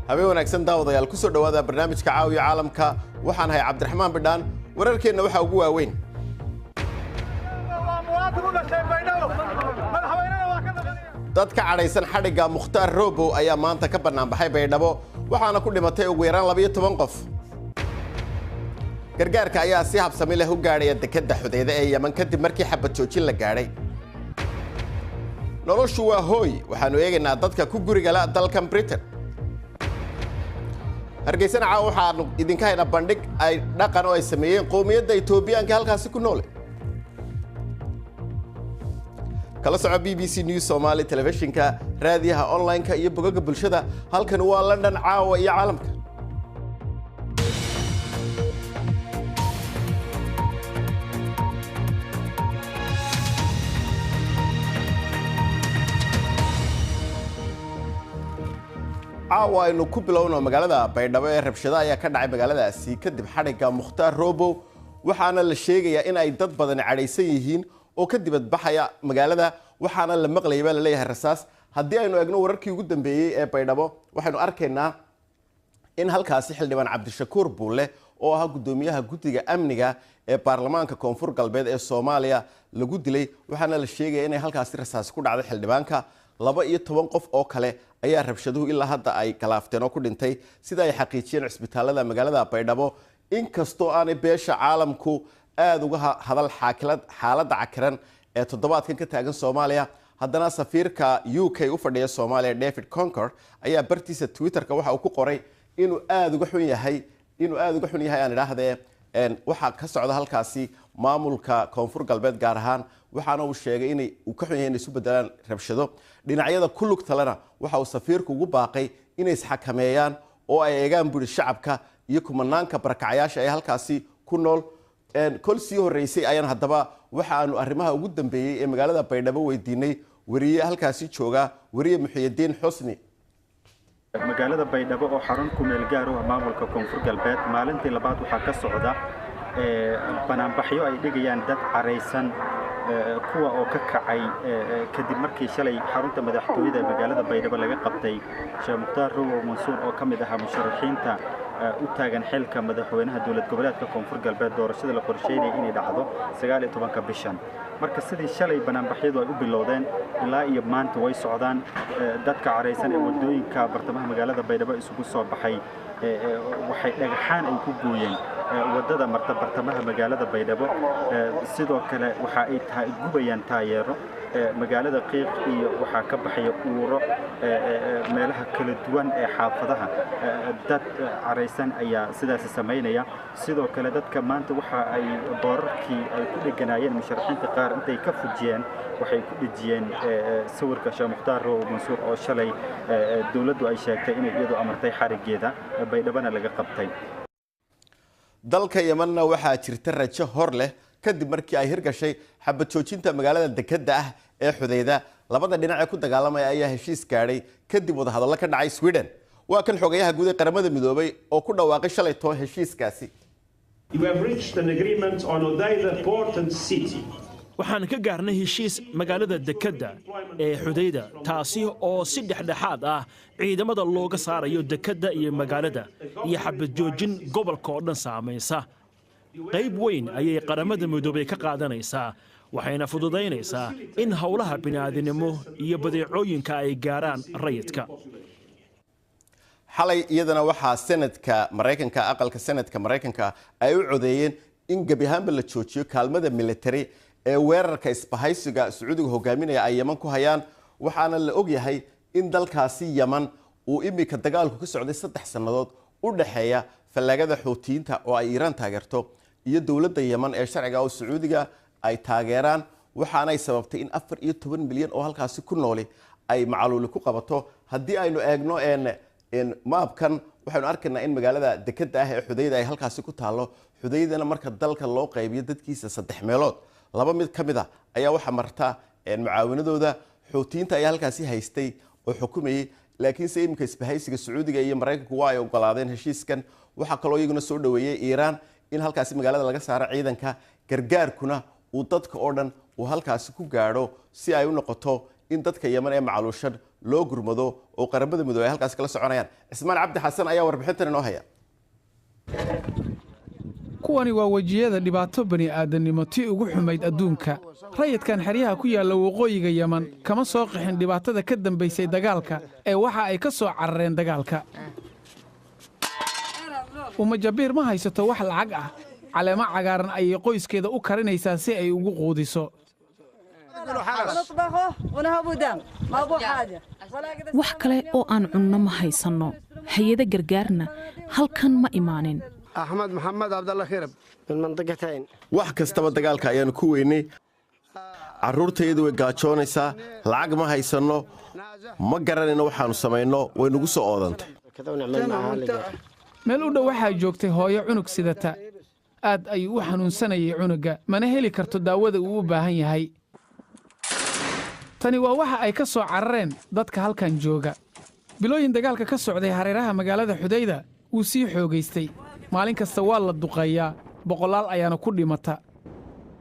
Habeen wanaagsan daawadayaal, kusoo dhawaada barnaamijka Caawiya Caalamka. Waxaan ahay Cabdiraxmaan Bidhaan. Wararkeenna waxaa ugu waaweyn: dad ka cadhaysan xadhigga Mukhtaar Robow ayaa maanta ka bannaanbaxay Baydhabo, waxaana ku dhimatay ugu yaraan 12 qof. Gargaarka ayaa si habsami leh u gaadhaya dekedda Xudeyda ee Yeman kadib markii xabad joojin la gaadhay. Noloshu waa hooy, waxaanu eegaynaa dadka ku gurigala dalkan Britain. Hargeysana caawa waxaanu idinka haynaa bandhig ay dhaqan oo ay sameeyeen qowmiyadda Etoobiyaanka halkaasi ku noole. Kala soco BBC News Somali telefishinka, raadiyaha, online-ka iyo bogagga bulshada. Halkan waa London, Caawa iyo Caalamka. Caawa aynu ku bilowno magaalada Baydhabo ee rabshado ayaa ka dhacay magaaladaasi kadib xadhigga Mukhtaar Robow, waxaana la sheegayaa in ay dad badan cadhaysan yihiin oo ka dibadbaxaya magaalada, waxaana la maqlayay baa laleeyahay rasaas. Haddii aynu eegno wararkii ugu dambeeyey ee Baydhabo, waxaynu arkaynaa in halkaasi xildhibaan Cabdishakuur Buulle oo ahaa guddoomiyaha guddiga amniga ee baarlamaanka Koonfur Galbeed ee Soomaaliya lagu dilay, waxaana la sheegaya inay halkaasi rasaas ku dhacday xildhibaanka. 12 qof oo kale ayaa rabshaduhu ilaa hadda ay galaafteen oo ku dhintay, sida ay xaqiijiyeen cisbitaalada magaalada Baydhabo. Inkastoo aanay beesha caalamku aada uga hadal xaaladda cakiran ee toddobaadkan ka taagan Soomaaliya, haddana safiirka UK u fadhiya Soomaaliya David Concord ayaa bartiisa Twitterka waxa uu ku qoray inuu aada uga xun yahay, inuu aada uga xun yahay aan idhaahdee, waxaa ka socda halkaasi maamulka Koonfur Galbeed gaar ahaan, waxaana uu sheegay inay uu ka xun yahay inay isu bedelaan rabshado. Dhinacyada ku lugtalena waxa uu safiirku ugu baaqay inay isxakameeyaan oo ay eegaan buri shacabka iyo kumanaanka barakacayaasha ee halkaasi ku nool. Kol sii horreysay ayaan haddaba waxa aanu arrimaha ugu dambeeyey ee magaalada Baydhabo weydiinay wariye halkaasi jooga, wariye Muxiyidiin Xusni. Magaalada Baydhabo oo xarun kumeel gaar u ah maamulka Koonfur Galbeed, maalintii labaad waxaa ka socda banaanbaxyo ay dhigayaan dad caraysan, kuwa oo ka kacay kadib markii shalay xarunta madaxtooyada ee magaalada Baydhabo laga qabtay Sheekh Mukhtaar Rowow Mansuur oo ka mid ahaa musharaxiinta u taagan xilka madaxweynaha dowlad goboleedka Koonfur Galbeed, doorashada la qorsheynaya inay dhacdo 19-ka bishan. Marka sidii shalay banaanbaxyadu ay u bilowdeen ilaa iyo maanta way socdaan. Dadka caraysan ee wadooyinka bartamaha magaalada Baydhabo isugu soo baxay waxay dhagaxaan ay ku gooyeen wadada marta bartamaha magaalada Baydhabo. Sidoo kale waxa ay gubayaan taayeero. Magaalada qiiq iyo waxaa ka baxaya uuro meelaha kala duwan ee xaafadaha. Dad caraysan ayaa sidaasi samaynaya. Sidoo kale dadka maanta waxa ay boorarkii ay ku dheganaayeen musharaxiinta qaar intay ka fujiyeen waxay ku dhejiyeen sawirka Sheekh Mukhtaar Rowow Mansuur oo shalay dowladdu ay sheegtay inay iyadu amartay xarigeeda, Baydhabana laga qabtay. Dalka Yemanna waxaa jirta rajo hor leh kadib markii ay hirgashay xabad joojinta magaalada dekedda ah ee Xudeyda. Labada dhinac ee ku dagaalamaya ayaa heshiis gaadhay kadib wadahadallo ka dhacay Sweden. Waa kan xogayaha guud ee Qaramada Midoobay oo ku dhawaaqay shalay toban heshiiskaasi. Waxaan ka gaarnay heshiis magaalada dekedda ee Xudayda, taasi oo si dhexdhexaad ah ciidamada looga saarayo dekedda iyo magaalada iyo xabad joojin gobolka oo dhan saamaysa. Qayb weyn ayay Qaramada Midoobay ka qaadanaysaa, waxayna fududaynaysaa in howlaha bini'aadinimo iyo badeecooyinka ay gaaraan rayidka. Xalay iyadana waxaa senadka Maraykanka, aqalka senadka Maraykanka, ay u codeeyeen in gebi ahaanba la joojiyo kaalmada military ee weerarka isbahaysiga Sacuudiga hogaaminaya ay Yeman ku hayaan, waxaana la ogyahay in dalkaasi Yeman uu imika dagaalku ka socday 3 sannadood u dhexeeya fallaagada Xuutiyiinta oo ay Iiraan taageerto iyo dowladda Yeman ee sharciga oo Sacuudiga ay taageeraan, waxaanay sababtay in 14 milyan oo halkaasi ku nooli ay macaluuli ku qabato. Haddii aynu eegno maabkan, waxaynu arkaynaa in magaalada dekedda ah ee Xudayda ay halkaasi ku taallo. Xudaydana marka dalka loo qaybiyo dadkiisa 3 meelood 2 mid ka mid a ayaa waxaa marta mucaawinadooda. Xuutiyiinta ayaa halkaasi haystay oo xukumayay, laakiinse iminka isbahaysiga Sacuudiga iyo Maraykanku waa ay ogolaadeen heshiiskan. Waxaa kaloo iyaguna soo dhaweeyey Iiraan in halkaasi magaalada laga saaro ciidanka, gargaarkuna uu dadka oo dhan uu halkaasi ku gaadho si ay u noqoto In dadka Yemen ee macaluushan loo gurmado oo Qaramada Midoobey ay halkaas kala soconayaan. Cismaan Cabdi Xasan ayaa warbixintan inoo haya. Kuwani waa wejiyada dhibaato bani'aadannimo tii ugu xumayd adduunka. Rayidkan xeryaha ku yaalla waqooyiga Yeman kama soo qaxin dhibaatada ka dambaysay dagaalka, ee waxa ay ka soo carareen dagaalka. Uma Jabiir ma haysato wax lacag ah. Caleemo cagaaran ayay qoyskeeda u karinaysaa si ay ugu quudiso. Wax kale oo aan cunno ma haysanno, hay-ado gargaarna halkan ma imaanin. Axmed Maxamed Cabdalla Khirab min mandiqatayn. Wax kastaba dagaalka ayaanu ku weynay. Carruurtayadu way gaajoonaysaa, lacag ma haysanno, ma garanayno waxaannu samayno, way nagu soo oodantay. Meel u dhow waxaa joogtay hooyo cunug sidata. Aad ayuu u xanuunsanayay cunugga, mana heli karto daawada uu u baahan yahay. Tani waa waxa ay ka soo carareen dadka halkan jooga. Bilooyin dagaalka ka socday hareeraha magaalada Xudayda wuu sii xoogaystay. Maalin kasta waa la duqeeyaa, boqolaal ayaana ku dhimata.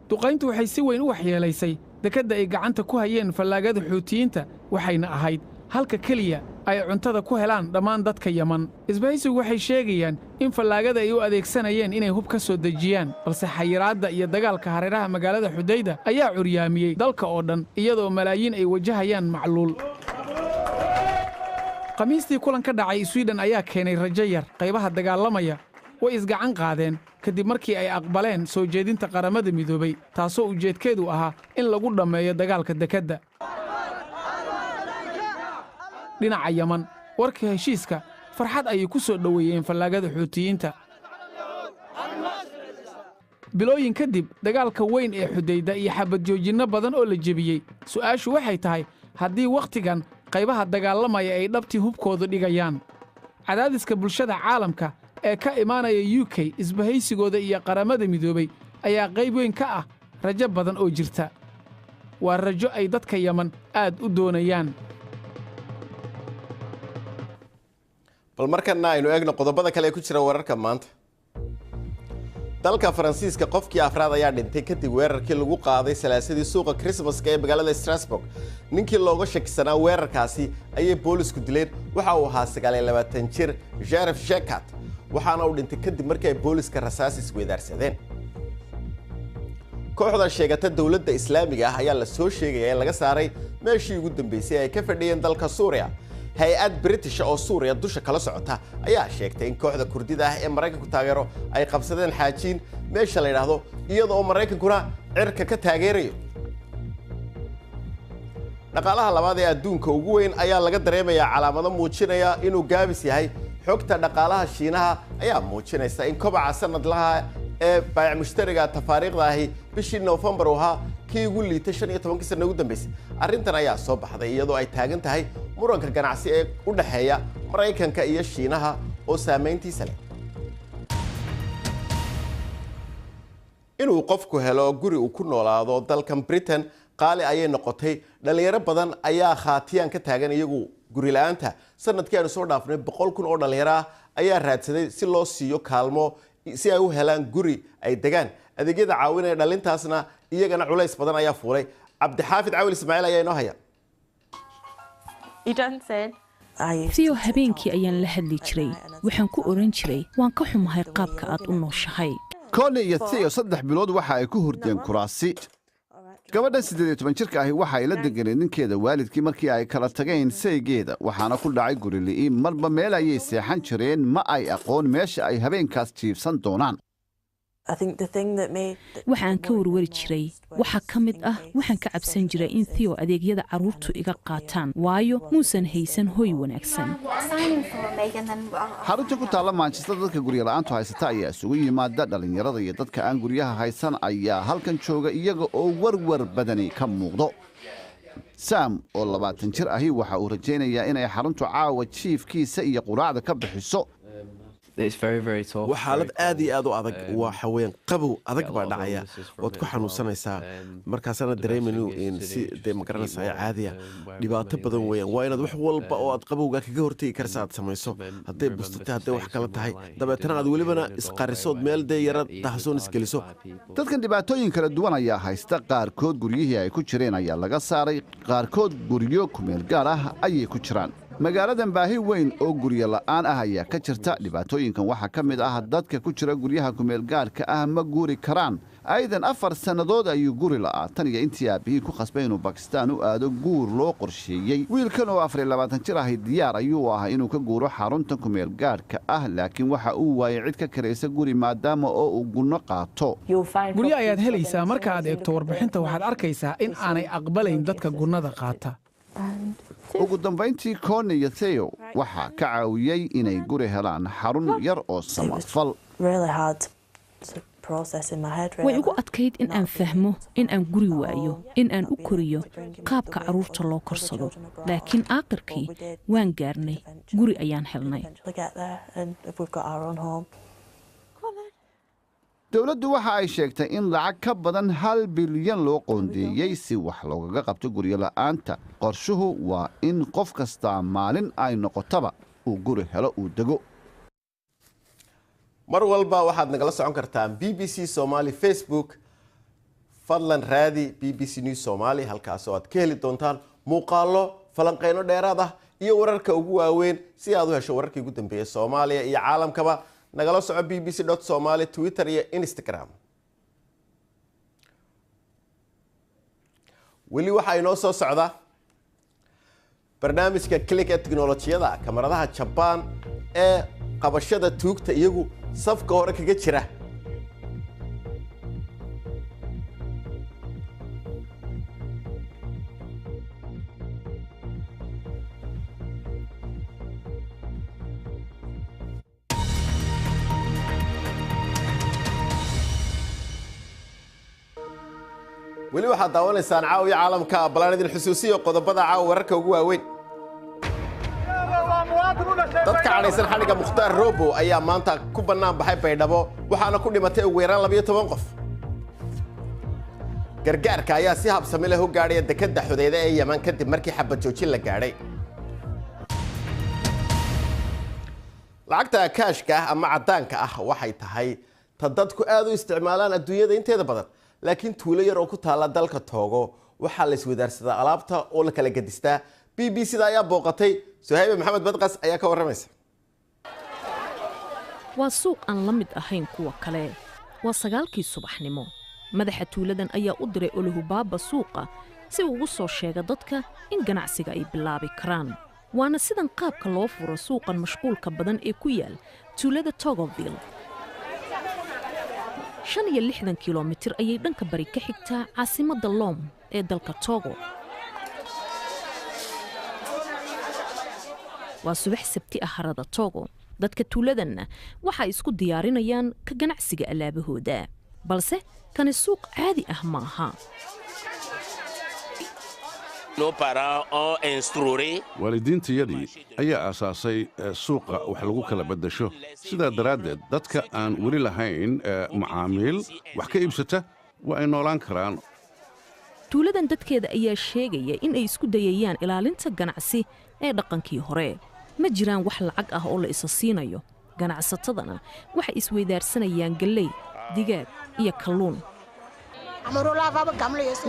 Duqayntu waxay si weyn u waxyeelaysay dekedda ay gacanta ku hayeen fallaagada Xuutiyiinta, waxayna ahayd halka keliya ay cuntada ku helaan dhammaan dadka Yeman. Isbahaysigu waxay sheegayaan in fallaagada ay u adeegsanayeen inay hub ka soo dejiyaan, balse xayiraadda iyo dagaalka hareeraha magaalada Xudayda ayaa curyaamiyey dalka oo dhan, iyadoo malaayiin ay wajahayaan macluul. Khamiistii kulan ka dhacay Swiden ayaa keenay rajo yar. Qaybaha dagaalamaya way isgacan qaadeen kadib markii ay aqbaleen soo jeedinta Qaramada Midoobey, taasoo ujeedkeedu ahaa in lagu dhammeeyo dagaalka dekedda. Dhinaca Yeman, warka heshiiska farxad ayay ku soo dhoweeyeen fallaagada Xuutiyiinta. Bilooyin kadib dagaalka weyn ee Xudayda iyo xabad joojinno badan oo la jebiyey, su'aashu waxay tahay haddii wakhtigan qaybaha dagaalamaya ay dhabtii hubkooda dhigayaan. Cadaadiska bulshada caalamka ee ka imaanaya UK, isbahaysigooda iyo Qaramada Midoobey ayaa qayb weyn ka ah rajo badan oo jirta. Waa rajo ay dadka Yeman aad u doonayaan. Bal markana aynu eegno qodobada kale ee ku jira wararka maanta. Dalka Faransiiska qofkii afraad ayaa dhintay kadib weerarkii lagu qaaday Salaasadii suuqa Christmaska ee magaalada Strasbourg. Ninkii looga shakisanaa weerarkaasi ayay boolisku dileen. Waxa uu ahaa 29 jir Jeref Shekat, waxaana uu dhintay kadib markii ay booliska rasaas isweydaarsadeen. Kooxda sheegata Dowladda Islaamiga ah ayaa la soo sheegaya in laga saaray meeshii ugu dambeysay ay ka fadhiyeen dalka Suuriya. Hay-ad British oo Suuriya dusha kala socota ayaa sheegtay in kooxda Kurdida ah ee Maraykanku taageero ay qabsadeen Xaajiin meesha la yidhaahdo, iyada oo Maraykankuna cirka ka taageerayo. Dhaqaalaha labaad ee adduunka ugu weyn ayaa laga dareemayaa calaamado muujinaya inuu gaabis yahay. Xogta dhaqaalaha Shiinaha ayaa muujinaysa in kobaca sanadlaha ee baayac mushtariga tafaariiqda ahi bishii Noofembar uu ahaa kii ugu liitay 15kii sano ugu dambeysay. Arrintan ayaa soo baxday iyadoo ay taagan tahay muranka ganacsi ee u dhexeeya Maraykanka iyo Shiinaha oo saameyntiisa leh. Inuu qofku helo guri uu ku noolaado dalkan Britain qaali ayay noqotay. Dhalinyaro badan ayaa khaatiyaan ka taagan iyagu guri la-aanta. Sanadkii aanu soo dhaafnay 100,000 oo dhalinyaro ah ayaa raadsaday si loo siiyo kaalmo si ay u helaan guri ay degaan. Adeegyada caawinaya dhalintaasna iyagana culays badan ayaa fuulay. Cabdixaafid Cawil Ismaaciil ayaa inoo haya. Theo habeenkii ayaan la hadli jiray. Waxaan ku odhan jiray, waan ka xumahay qaabka aad u nooshahay. Conny iyo Theo 3 bilood waxa ay ku hurdeen kuraasi. Gabadhan 18 jirka ahi waxa ay la deganeed ninkeeda waalidkii markii ay kala tageen saygeeda, waxaana ku dhacay guri li'i. Marba meel ayay seexan jireen. Ma ay aqoon meesha ay habeenkaas jiibsan doonaan. Waxaan ka warwari jiray waxaa ka mid ah, waxaan ka cabsan jiray in Theo adeegyada carruurtu iga qaataan, waayo muusan haysan hoy wanaagsan. Xarunta ku taalla Manchester dadka guryo la'aantu haysata ayaa isugu yimaada. Dhallinyarada iyo dadka aan guryaha haysan ayaa halkan jooga, iyaga oo warwar badani ka muuqdo. Sam oo 20 jir ahi waxa uu rajaynayaa inay xaruntu caawa jiifkiisa iyo quraacda ka bixiso. Waa xaalad aad iyo aad u adag. Waxa weeyaan qabow adag baa dhacaya, waad ku xanuunsanaysaa, markaasana dareemaynu si dee ma garanaysaa caadiya. Dhibaato badan weeyaan. Waa inaad wax walba oo aad qabowga kaga hortegi karsa aad samayso, hadday bustatay, hadday wax kala tahay, dabeetana aad welibana isqarisood meel dee yara dahsoon isgeliso. Dadkan dhibaatooyin kala duwan ayaa haysta. Qaarkood guryihii ay ku jireen ayaa laga saaray, qaarkood guryo kumeel gaar ah ayay ku jiraan. Magaaladan baahi weyn oo guryo la'aan ah ayaa ka jirta. Dhibaatooyinkan waxaa ka mid ah dadka ku jira guryaha kumeel gaarka ah ma guuri karaan. Aydan 4 sannadood ayuu guri la'aa, tan iyo intii aabbihii ku khasbay inuu Bakistaan u aado guur loo qorsheeyey. Wiilkan oo 24 jir ahi diyaar ayuu ahaa inuu ka guuro xaruntan kumeel gaarhka ah, laakiin waxa uu waayay cid ka karaysa guri maadaama oo uu gunno qaato. Guryo ayaad helaysaa. Marka aad eegto warbixinta, waxaad arkaysaa in aanay aqbalayn dadka gunnada qaata. Ugu dambayntii, Coni iyo Theo waxaa ka caawiyey inay guri helaan xarun yar oo samafal. Way igu adkayd in aan fahmo in aan guri waayo, in aan u koriyo qaabka carruurta loo korsado, laakiin aakhirkii waan gaarnay, guri ayaan helnay. Dowladdu waxa ay sheegtay in lacag ka badan 1 bilyan loo qoondeeyey si wax loogaga qabto guryo la'aanta. Qorshuhu waa in qof kastaa maalin ay noqotaba uu guri helo uu dego. Mar walba waxaad nagala socon kartaan BBC Somali Facebook. Fadlan raadi BBC News Somali, halkaas oo aad ka heli doontaan muuqaallo, falanqeyno dheeraad ah iyo wararka ugu waaweyn. Si aad u hesho wararkii ugu dambeeyay Soomaaliya iyo caalamkaba, nagala soco bbc.somali Twitter iyo Instagram. Weli waxaa inoo soo socda barnaamijka Click ee tiknolojiyada, kamaradaha Jabaan ee qabashada tuugta iyagu safka hore kaga jira. Weli waxaad daawanaysaan Caawiya Caalamka. Balaan idin xusuusiyo qodobada caawa wararka ugu waaweyn. Dadka cadhaysan xadhigga Mukhtaar Robo ayaa maanta ku bannaan baxay Baydhabo, waxaana ku dhimatay ugu yaraan 12 qof. Gargaarka ayaa si habsami leh u gaadhaya dekedda Xudeyda ee Yeman kadib markii xabad joojin la gaadhay. Lacagta kaashka ah ama caddaanka ah waxay tahay ta dadku aad u isticmaalaan adduunyada inteeda badan, laakiin tuulo yar oo ku taalla dalka Toogo waxaa la iswadaarsadaa alaabta oo la kala gedistaa. BBC da ayaa booqatay, Suhaybe Maxamed Badqas ayaa ka warramaysa. Waa suuq aan la mid ahayn kuwa kale. Waa 9-kii subaxnimo. Madaxa tuuladan ayaa u diray Olohubaaba suuqa si uu ugu soo sheega dadka in ganacsiga ay bilaabi karaan. Waana sidan qaabka loo furo suuqan mashquulka badan ee ku yaal tuulada Togoville. 65 kilomitir ayay dhanka bari ka xigtaa caasimadda Lom ee dalka Togo. Waa subax Sabti ah harada Togo. Dadka tuuladanna waxay isku diyaarinayaan ka ganacsiga alaabahooda, balse kani suuq caadi ah ma aha. Waalidiintayadii ayaa aasaasay suuqa wax lagu kala beddesho. Sidaa daraaddeed, dadka aan weli lahayn macaamiil wax ka iibsata waa ay noolaan karaan. Tuuladan dadkeeda ayaa sheegaya in ay isku dayayaan ilaalinta ganacsi ee dhaqankii hore. Ma jiraan wax lacag ah oo la isa siinayo. Ganacsatadana waxay isweydaarsanayaan galley, digaag iyo kalluun.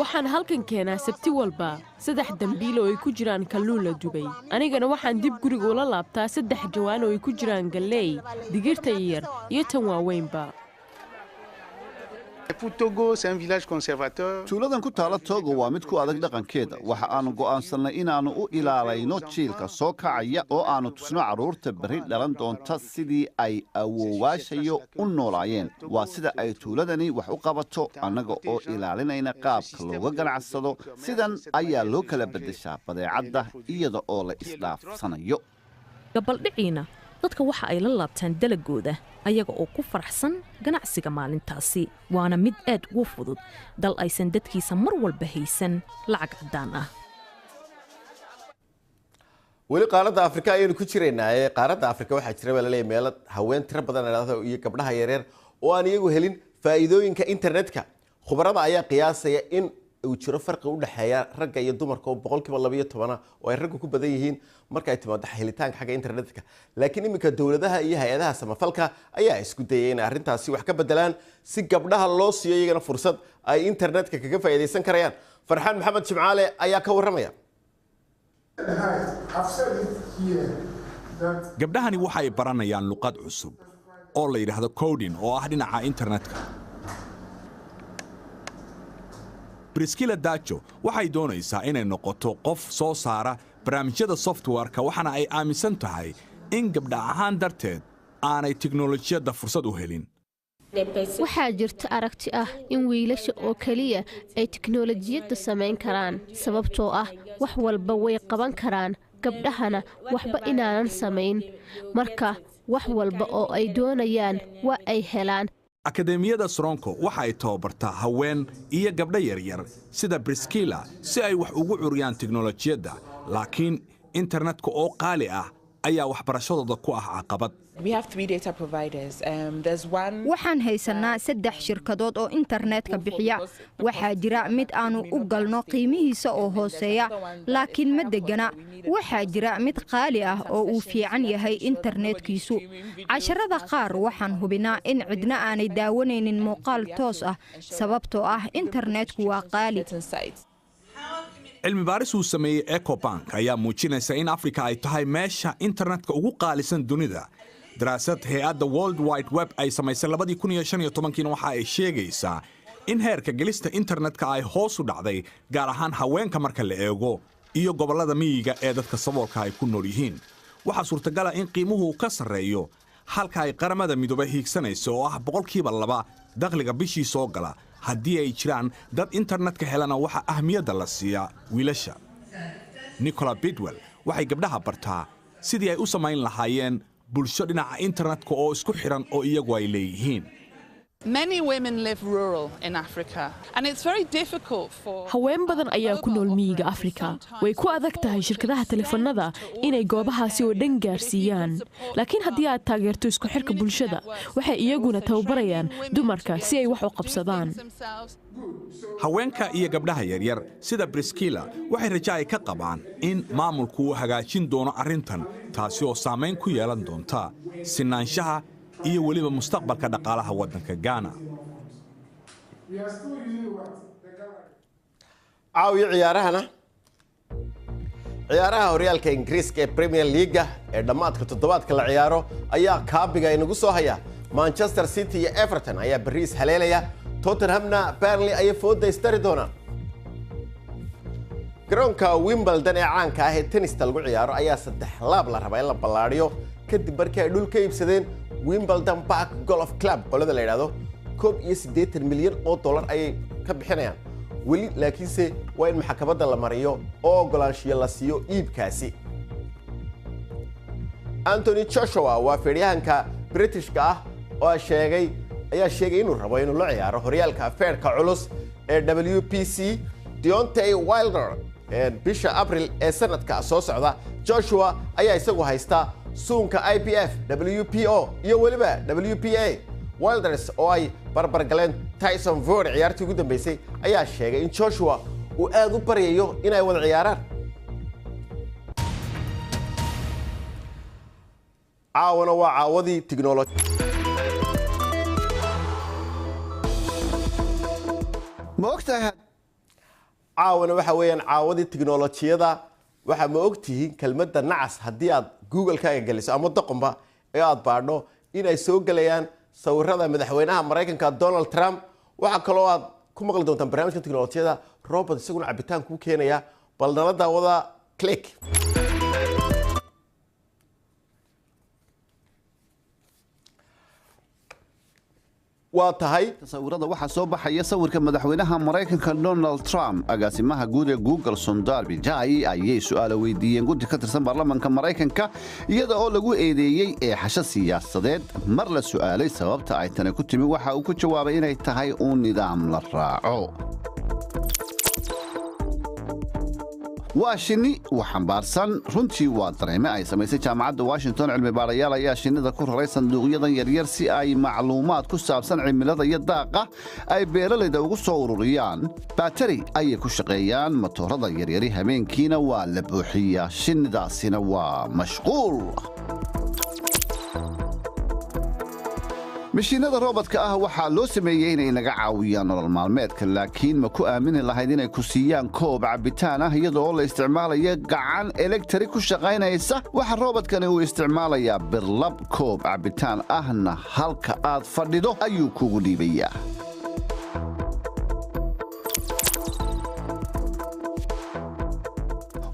Waxaan halkan keenaa Sabti walba saddex dambiil oo ay ku jiraan kalluun la dubay. Anigana waxaan dib guriga ula laabtaa saddex jawaan oo ay ku jiraan galleey, digirta yar iyo tan waaweynba. Tuuladan ku taala Togo waa mid ku adag dhaqankeeda. Waxa aanu go'aansannay inaannu u ilaalayno jiilka soo kacaya oo aannu tusno carruurta berri dhalan doonta sidii ay awoowaashayo u noolaayeen. Waa sida ay tuuladani wax u qabato, annaga oo ilaalinayna qaabka looga ganacsado. Sidan ayaa loo kala beddeshaa badeecadda iyada oo la isdhaafsanayo. Gabaldhiciina dadka waxa ay la laabtaan dalagooda ayaga oo ku faraxsan ganacsiga maalintaasi. Waana mid aad ugu fudud dal aysan dadkiisa mar walba haysan lacag caddaan ah. Weli qaaradda Afrika ayaynu ku jiraynaa. Ee qaaradda Afrika waxaa jira, baa laleeyahay, meelo haween tiro badan idhaahdo iyo gabdhaha yaryar oo aan iyagu helin faa'iidooyinka internetka. Khubarada ayaa qiyaasaya in uu jiro farqi u dhexeeya ragga iyo dumarka oo 12% oo ay raggu ku badan yihiin marka ay timaado helitaanka xagga internetka. Laakiin iminka dowladaha iyo hay-adaha samafalka ayaa isku dayay inay arrintaasi wax ka bedelaan si gabdhaha loo siiyo iyagana fursad ay internetka kaga faa'iidaysan karayaan. Farxaan Maxamed Jimcaale ayaa ka warramaya. Gabdhahani waxay baranayaan luqad cusub oo la yidhaahdo coding, oo ah dhinaca internetka. Briskila Dajo waxay doonaysaa inay noqoto qof soo saara barnaamijyada softwareka, waxaana ay aaminsan tahay in gabdha ahaan darteed aanay tiknolojiyadda fursad u helin. Waxaa jirta aragti ah in wiilasha oo keliya ay tiknolojiyadda samayn karaan, sababtoo ah wax walba way qaban karaan, gabdhahana waxba inaanan samayn. Marka wax walba oo ay doonayaan waa ay helaan. Akademiyada Soronko waxa ay tababartaa haween iyo gabdho yaryar sida Briskila si ay wax ugu curiyaan tiknolojiyadda, laakiin internetka oo qaali ah ayaa waxbarashadooda ku ah caqabad. Waxaan haysannaa saddex shirkadood oo internetka bixiya. Waxaa jira mid aannu u galno qiimihiisa oo hooseeya, laakiin ma degana. Waxaa jira mid qaali ah oo uu fiican yahay internetkiisu. Casharada qaar waxaan hubinaa in cidna aanay daawanaynin muuqaal toos ah, sababtoo ah internetku waa qaali. Cilmi baaris uu sameeyey Ecobank ayaa muujinaysa in Afrika ay tahay meesha internetka ugu qaalisan dunida. Daraasad hay-adda World Wide Web ay samaysay 2015-kiina waxa ay sheegaysaa in heerka gelista internetka ay hoos u dhacday, gaar ahaan haweenka marka la eego iyo gobollada miyiga ee dadka saboolka ay ku nool yihiin. Waxaa suurtagala in qiimuhu ka sarreeyo halka ay Qaramada Midoobay hiigsanaysa, oo ah 2% dakhliga bishii soo gala. Haddii ay jiraan dad internetka helana, waxaa ahmiyadda la siiyaa wiilasha. Nicola Bidwell waxay gabdhaha bartaa sidii ay u samayn lahaayeen bulsho dhinaca internetka oo isku xidhan oo iyagu ay leeyihiin. Many women live rural in Africa, and it's very difficult for Haween badan ayaa ku nool miyiga Afrika. Way ku adag tahay shirkadaha taleefanada inay goobahaasi oo dhan gaarsiiyaan, laakiin haddii aad taageerto isku xirka bulshada, waxay iyaguna tababarayaan dumarka si ay wax u qabsadaan. Haweenka iyo gabdhaha yaryar sida Briskila waxay rajo ay ka qabaan in maamulku uu hagaajin doono arrintan, taasi oo saamayn ku yeelan doonta sinaanshaha iyo weliba mustaqbalka dhaqaalaha waddanka Gaana. Caawiyo ciyaarahana. Ciyaaraha horyaalka Ingiriiska ee Premier League-ga ee dhammaadka toddobaadka la ciyaaro ayaa kaabiga inagu soo haya. Manchester City iyo Everton ayaa berri is haleelaya, Tottenhamna Burnley ayay fooda istari doonaan. Garoonka Wimbledon ee caanka ah ee tenista lagu ciyaaro ayaa saddex laab la rabaa in la ballaadhiyo, kadib markii ay dhul ka iibsadeen Wimbledon Park Golf Club qolada la yidhaahdo. $81 milyan ayay ka bixinayaan weli, laakiinse waa in maxkamadda la mariyo oo ogolaanshiyo la siiyo iibkaasi. Anthony Joshua waa feedhyahanka Britishka ah oo sheegay ayaa sheegay inuu rabo inuu la ciyaaro horyaalka feerka culus ee WBC Deontay Wilder bisha Abril ee sanadka soo socda. Joshua ayaa isagu haysta suunka IBF, WBO iyo weliba WBA. Wilders oo ay barbar galeen Tyson Fury ciyaartii ugu dambeysay ayaa sheegay in Joshua uu aad u baryayo inay wada ciyaaraan. Caawana waa caawadii tiknoloji. Ma ogtahay? Caawana waxa weeyaan caawadii tiknolojiyada. Waxaa ma ogtihiin kelmadda nacas haddii aad Google-kaaga geliso ama doqonba ee aad baadho inay soo gelayaan sawirada madaxweynaha Maraykanka Donald Trump? Waxaa kaloo aad ku maqli doontaan barnaamijka tiknolojiyada robot isaguna cabitaan kuu keenaya. Bal nala daawada click. Waa tahay. Sawirada waxaa soo baxaya sawirka madaxweynaha Maraykanka Donald Trump. Agaasimaha guud ee Google Sundar Pichai ayay su'aalo weydiiyeen guddi ka tirsan baarlamaanka Maraykanka, iyada oo lagu eedeeyey eexasho siyaasadeed. Mar la su'aalay sababta ay tani ku timi, waxa uu ku jawaabay inay tahay uun nidaam la raaco. Waa shinni wax xambaarsan. Runtii waa dareeme ay samaysay Jaamacadda Washington. Cilmi baarayaal ayaa shinnida ku raray sanduuqyadan yaryar si ay macluumaad ku saabsan cimilada iyo daaqa ay beeralayda ugu soo ururiyaan. Baatari ayay ku shaqeeyaan matoorada yaryari, habeenkiina waa la buuxiyaa. Shinnidaasina waa mashquul. Mishiinada roobadka ah waxaa loo sameeyey inay naga caawiyaan nolol maalmeedka, laakiin ma ku aamini lahayd inay ku siiyaan koob cabbitaan ah iyadoo la isticmaalayo gacan elegtari ku shaqaynaysa? Waxa roobadkani uu isticmaalayaa birlab, koob cabbitaan ahna halka aad fadhido ayuu kugu dhiibayaa.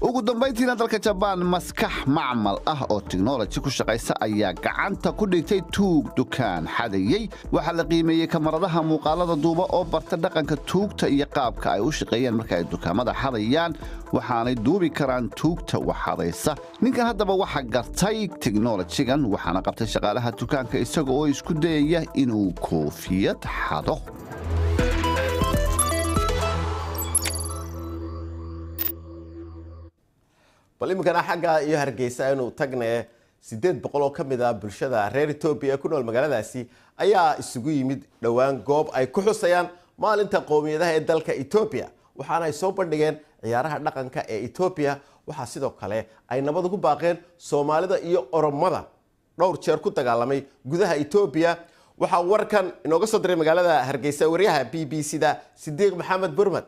Ugu dambayntiina, dalka Jabaan, maskax macmal ah oo tiknoloji ku shaqaysa ayaa gacanta ku dhigtay tuug dukaan xadayey. Waxaa la qiimeeyey kamaradaha muuqaalada duuba oo barta dhaqanka tuugta iyo qaabka ay u shaqeeyaan marka ay dukaamada xadayaan, waxaanay duubi karaan tuugta waxadaysa. Ninkan haddaba waxa gartay tiknolojigan, waxaana qabtay shaqaalaha dukaanka isaga oo isku dayaya inuu koofiyad xado. Bal iminkana xagga iyo Hargeysa aynu tagne. 800 oo ka mid ah bulshada reer Etoobiya ee ku nool magaaladaasi ayaa isugu yimid dhowaan goob ay ku xusayaan maalinta qowmiyadaha ee dalka Etoobiya, waxaana ay soo bandhigeen ciyaaraha dhaqanka ee Etoobiya. Waxaa sidoo kale ay nabad ugu baaqeen Soomaalida iyo Oromada dhowr jeer ku dagaalamay gudaha Etoobiya. Waxaa warkan inooga soo diray magaalada Hargeysa wariyaha BBC da Sidiiq Maxamed Burmad.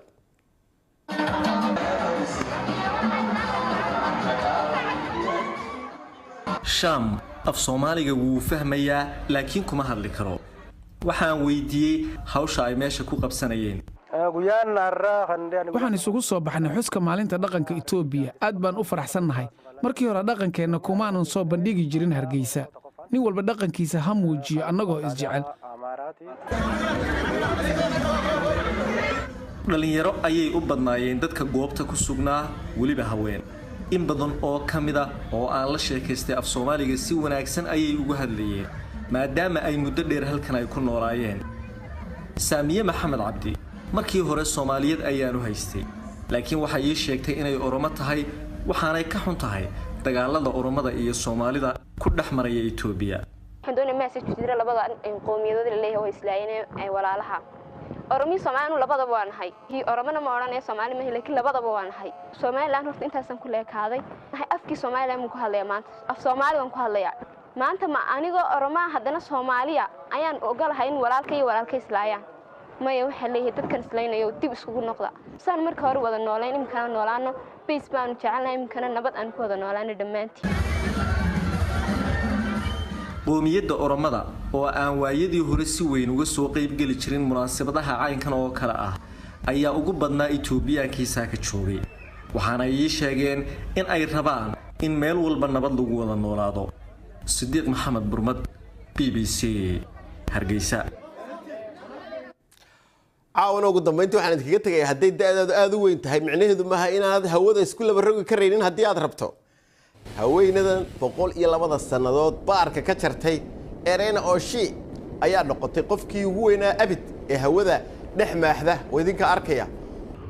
Shaam af Soomaaliga wuu fahmayaa, laakiin kuma hadli karo. Waxaan weydiiyey hawsha ay meesha ku qabsanayeen. Waxaan isugu soo baxnay xuska maalinta dhaqanka Itoobiya. Aad baan u faraxsannahay. Markii hore dhaqankeenna kumaanan soo bandhigi jirin Hargeysa. Nin walba dhaqankiisa ha muujiyo, annagoo isjecel. Dhallinyaro ayay u badnaayeen dadka goobta ku sugnaa, weliba haween. In badan oo ka mid ah oo aan la sheekaystay af Soomaaliga si wanaagsan ayay ugu hadlayeen, maadaama ay muddo dheer halkan ay ku noolaayeen. Saamiye Maxamed Cabdi markii hore Soomaaliyad ayaanu haystay, laakiin waxay ii sheegtay inay Oromo tahay, waxaanay ka xun tahay dagaalada Oromada iyo Soomaalida ku dhex maraya Itoobiya. Waxaan doonaya message jira labada qowmiyadood la leeyahay oo islaayeen walaalaha Oromiyo Soomaaliya. Labadaba waa nahay. Kii Oromana ma odhanaya Soomaali mahi, laakiin labadaba waa nahay. Somaliland horta intaasaan ku leekaaday. Afkii Somaliland baan ku hadlayaa maanta, af Soomaali baan ku hadlayaa maanta. Ma anigoo Oromaa haddana Soomaaliya ayaan ogolahay in walaalka iyo walaalka islaayaan? Maya. Waxaa leeyahay dadkan islaynayo dib iskugu noqda. Saan marka hore wada noolayn iminkana noolaano. Bays baanu jecelnahay, iminkana nabad aan ku wada noolaano dhammaantiin. Qoomiyadda Oromada oo aan waayadii hore si weyn uga soo qaybgeli jirin munaasabadaha caynkan oo kale ah ayaa ugu badnaa Itoobiyaankii saaka joogay, waxaana ii sheegeen in ay rabaan in meel walba nabad lagu wada noolaado. Sidiiq Maxamed Burmad, BBC, Hargeysa. Caawana ugu dambeyntii waxaan idinkaga tegaya, hadday da'daadu aada u weyn tahay micnaheedu maaha inaanad hawada isku laba rogi karaynin haddii aad rabto. Haweenadan 102-da sannadood baarka ka jartay, Erena Oshi, ayaa noqotay qofkii ugu weynaa abid ee hawada dhex maaxda oo idinka arkaya.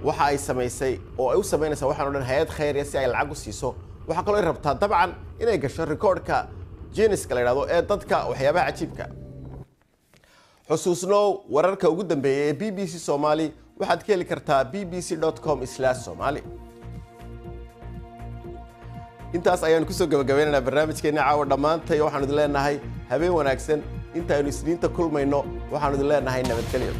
Waxa ay samaysay oo ay u samaynaysaa waxaan o dhan hay-ad khayriya si ay lacag u siiso. Waxaa kaloo ay rabtaa dabcan inay gasho rikoodhka Guinness-ka la yidhahdo ee dadka waxyaabaha cajiibka. Xusuusnow, wararka ugu dambeeya ee BBC Soomaali waxaad ka heli kartaa bbc.com/somali. Intaas ayaanu kusoo gabagabeynaynaa barnaamijkeenna caawa. Dhammaantay waxaanu idin leenahay habeen wanaagsan. Intaaynu Isniinta kulmayno waxaanu idin leenahay nabadgelyo.